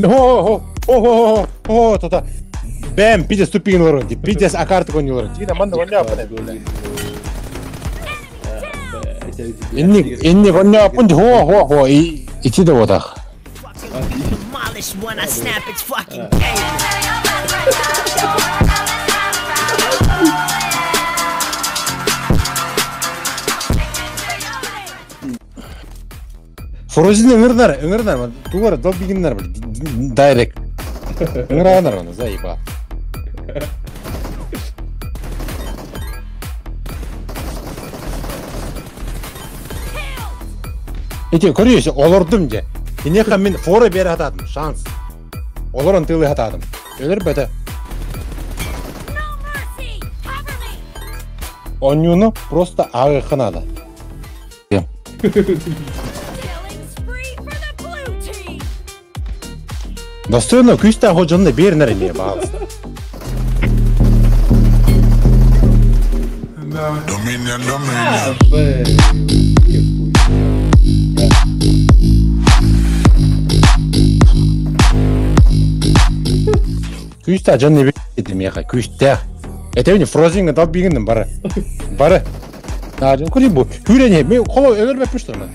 Хо хо хо то Бэм, пиздец тупигин олорон ди. Пиздец акартык ойнуулар. Тигина манна онньооппун. Инник инник онньооппун хо хо хо ити да буотах. Фрозин ыҥырдар, ыҥырдар, тугар долбигиннар, дайрект. Ыҥыраанар оны, заеба. Ити көрүөс, олордум дьэ. Киниэхэ мин фора биэрэ сатаатым, шанс. Олорон тыылыы сатаатым. Өлөрбөтө. Онньууну просто ааҕыахха наада. Достойно күүстээх дьонно биэрнэр эмиэ баалыста. Dominion, Dominion. Күүстээх дьонно биэрдим миэхэ, күүстээх. Этэбин фрозинга дал бигинним бары. Бары. Кури бу. Хүрен мен холо өлөрбөппүш турман.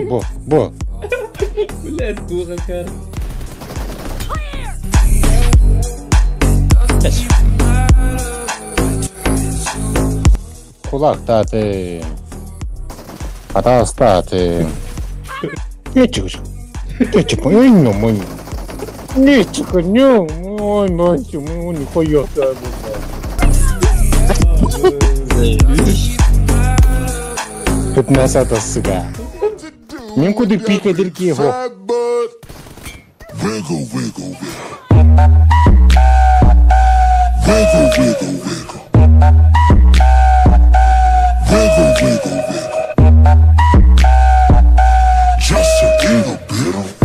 Бу, бу. Блядь, дура, Кулактааты. Атаастааты. Нечик. Нечик, ой, ну, мой. Нечик, ну, ой, мой, мой, нихуя. 15 сука. Мен куды пика дирки его. Wiggle, wiggle, wiggle. Wiggle, wiggle, wiggle. Wiggle, wiggle, wiggle. Just a little bit of.